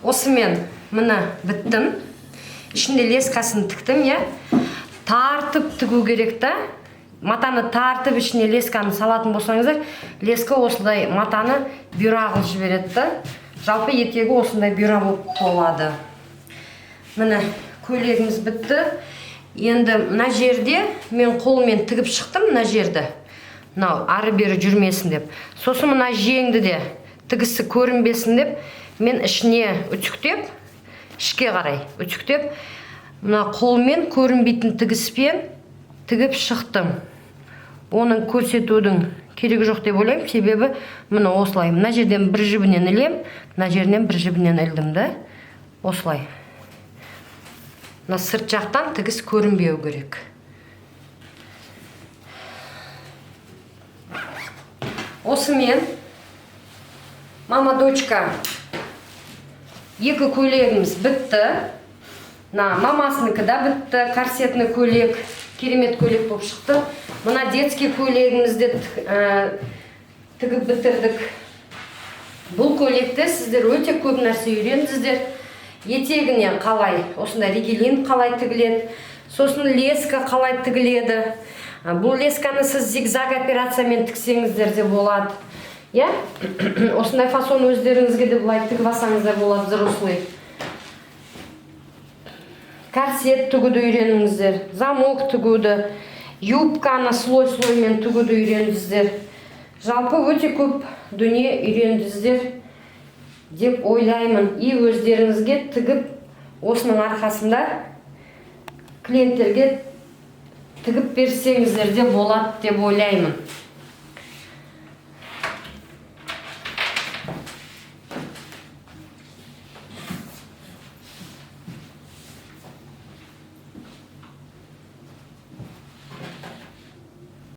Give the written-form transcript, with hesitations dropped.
Осымен міне біттім. Ішінде лескасын тіктім, иә. Тартып тігу керек та. Матаны тартып, ішіне лесканы салатын болсаңыздар, леска осындай матаны бұйра қылып жібереді да. Жалпы етегі осындай бұйра болып болады. Міне, көйлегіміз бітті. Енді мына жерде мен қолмен тігіп шықтым мына жерді. Мынау ары бері жүрмесін деп. Сосын мына жеңді де тігісі көрінбесін деп мен ішіне үтіктеп, ішке қарай үтіктеп, мына қолмен көрінбейтін тігіспен тігіп шықтым. Оның көрсетудің керегі жоқ деп ойлаймын, себебі міне осылай мына жерден бір жібінен ілем, мына жерінен бір жібінен ілдім да. Осылай. Мына сырт жақтан тігіс көрінбеу керек. Осымен мама дочка екі көйлегіміз бітті. Мына мамасыныкі да бітті, корсетный көйлек, керемет көйлек болып шықты. Мына детский көйлегімізді тігіп бітірдік. Бұл көйлекті сіздер өте көп нәрсе үйрендіңіздер. Етегіне қалай, осындай ригелин қалай тігіледі, сосын леска қалай тігіледі. Бұл лесканы сіз зигзаг операциямен тіксеңіздер де болады. Иә? Осындай фасон өздеріңізге де былай тігіп алсаңыздар болады, взрослый. Корсет тігуді үйреніңіздер, замок тігуді, юбканы слой-слоймен тігуді үйрендіңіздер. Жалпы өте көп дүние үйрендіңіздер деп ойлаймын. И өздеріңізге тігіп, осының арқасында клиенттерге тігіп берсеңіздер де болады деп ойлаймын.